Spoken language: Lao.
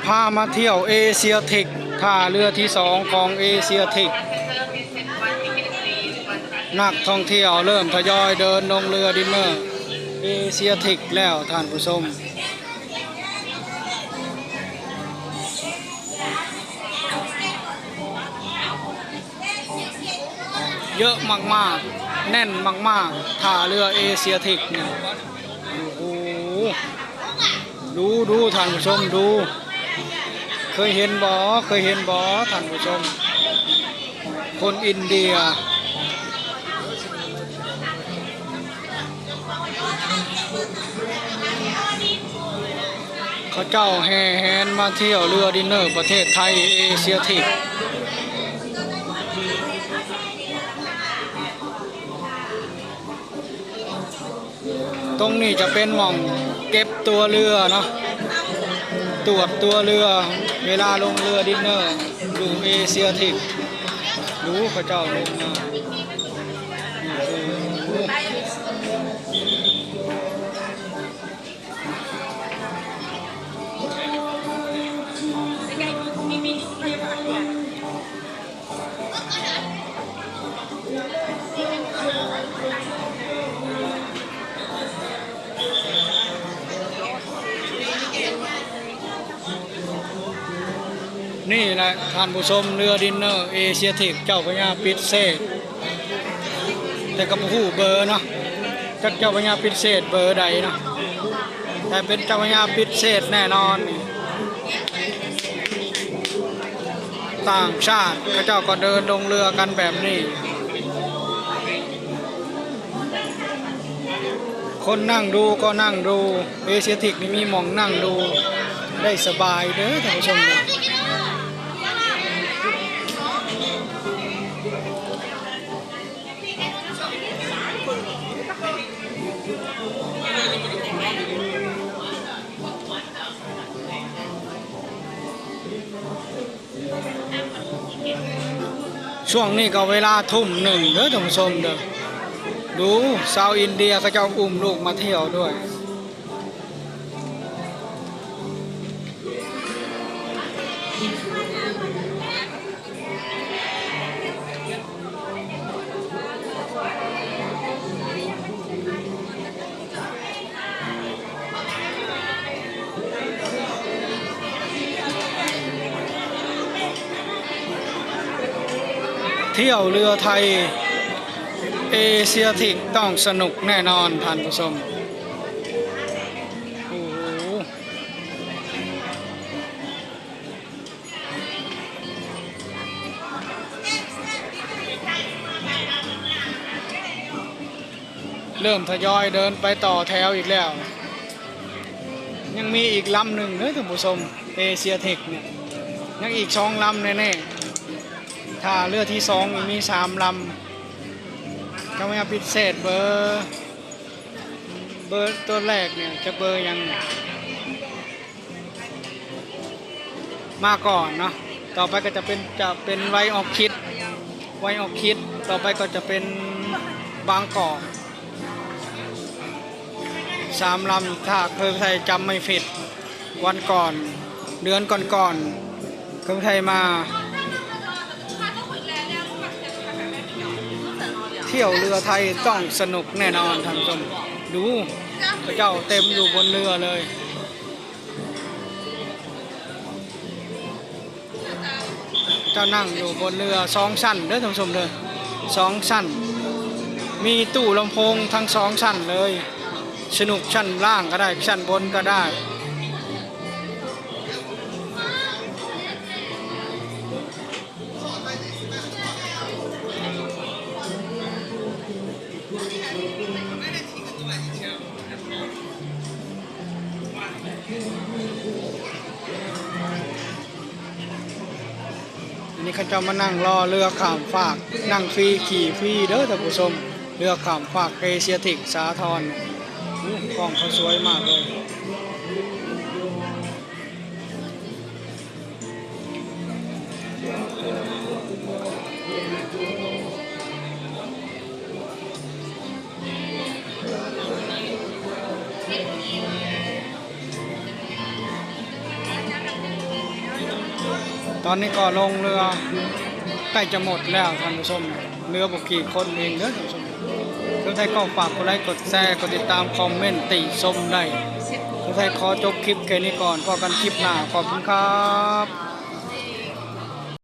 ພາມາທ່ຽວເອເຊຍເທັກ ທ່າເຮືອທີສອງຂອງເອເຊຍເທັກ. ນັກທ່ອງທ່ຽວເລີ່ມທະຍອຍເດີນລົງເຮືອດິນເນີເອເຊຍເທັກແລ້ວທ່ານຜູ້ຊົມ. ເຍາະມາກໆ ແໜ້ນມາກໆ ທ່າເຮືອເອເຊຍເທັກນີ້. ໂອ້ໂຫ ດູໆ ທ່ານຜູ້ຊົມ ດູ. ເຄີຍເຫັນບໍ່? ເຄີຍເຫັນບໍ່ທ່ານຜູ້ຊົມ? ຄົນອິນເດຍ ເຂົາເຈົ້າແຫ່ແຫນມາທ່ຽວເຮືອດິນເນີປະເທດໄທ ເອເຊຍເທັກ. ຕົງນີ້ຈະເປັນໝ່ອງເກັບຕົ໋ວເຮືອເນາະ, ຕວດຕົ໋ວເຮືອເວລາລົງເຮືອດິນເນີຢູ່ເອເຊຍເທັກ. ດູເຂົາເຈົ້າລົງມາ. ໂອ້ໂຫ. ນີ້ແຫຼະທ່ານຜູ້ຊົມ ເຮືອດິນເນີເອເຊຍເທັກ ເຈົ້າພະຍາປິດເສດ. ແຕ່ກໍບໍ່ຮູ້ເບີເນາະ, ຈັກເຈົ້າພະຍາປິດເສດເບີໃດເນາະ, ແຕ່ເປັນເຈົ້າພະຍາປິດເສດແນ່ນອນ. ຕ່າງຊາດເຂົາເຈົ້າກໍເດີນລົງເຮືອກັນແບບນີ້. ຄົນນັ່ງດູກໍນັ່ງດູ, ເອເຊຍເທັກນີ້ມີໝ່ອງນັ່ງດູໄດ້ສະບາຍເດີທ່ານຜູ້ຊົມເດີ. ຊ່ວງນີ້ກໍເວລາທຸ່ມໜຶ່ງເດີທ່ານຜູ້ຊົມເດີ. ດູຊາວອິນເດຍເຂົາເຈົ້າອຸ້ມລູກມາທ່ຽວດ້ວຍ. ທ່ຽວເຮືອໄທເອເຊຍເທັກຕ້ອງສະໜຸກແນ່ນອນທ່ານຜູ້ຊົມ. ໂອ້ໂຫ. ເລີ່ມທະຍອຍເດີນໄປຕໍ່ແຖວອີກແລ້ວ. ຍັງມີອີກລຳໜຶ່ງເດີທ່ານຜູ້ຊົມ, ເອເຊຍເທັກນີ້ຍັງອີກສອງລຳແນ່ໆ. ຖ້າເຮືອທີສອງມີສາມລຳ. ເຈົ້າພະຍາປິດເສດເບີ ເບີຕົວແລກນີ້ ຈັກເບີຫຍັງ? ມາກ່ອນເນາະ, ຕໍ່ໄປກໍຈະເປັນ ຈະເປັນໄວອອກຄິດ ໄວອອກຄິດ, ຕໍ່ໄປກໍຈະເປັນບາງກອກ. ສາມລຳ ຖ້າເຄີຍໄທຈຳໄມ່ຜິດ ວັນກ່ອນ ເດືອນກ່ອນໆ ເຄີຍໄທມາ. ທ່ຽວເຮືອໄທຕ້ອງສະໜຸກແນ່ນອນທ່ານຜູ້ຊົມ. ດູ ເຂົາເຈົ້າເຕັມຢູ່ບົນເຮືອເລີຍ. ເຈົ້ານັ່ງຢູ່ບົນເຮືອສອງຊັ້ນເດີທ່ານຜູ້ຊົມເດີ, ສອງຊັ້ນ ມີຕູ້ລຳໂພງທັງສອງຊັ້ນເລີຍ. ສະໜຸກຊັ້ນລ່າງກໍໄດ້ ຊັ້ນບົນກໍໄດ້. ອັນນີ້ເຂົາເຈົ້າມານັ່ງລໍເຮືອຂ້າມຟາກ, ນັ່ງຟຣີ ຂີ່ຟຣີເດີທ່ານຜູ້ຊົມ. ເຮືອຂ້າມຟາກເອເຊຍເທັກສາທອນ ໂອ້ ກ້ອງເຂົາສວຍມາກເລີຍ. ນີ້ ຕອນນີ້ກໍລົງເຮືອໃກ້ຈະໝົດແລ້ວທ່ານຜູ້ຊົມ ເຫຼືອບໍ່ກີ່ຄົນເອງເດີທ່ານຜູ້ຊົມ. ເຖິງໃດກໍຝາກກົດໄລ ກົດແຊ ກົດຕິດຕາມ ຄອມເມັນຕິຊົມໄດ້. ເຖິງໃດຂໍຈົບຄລິບແຄ່ນີ້ກ່ອນ ພໍ້ກັນຄລິບໜ້າ. ຂອບຄຸນຄັບ.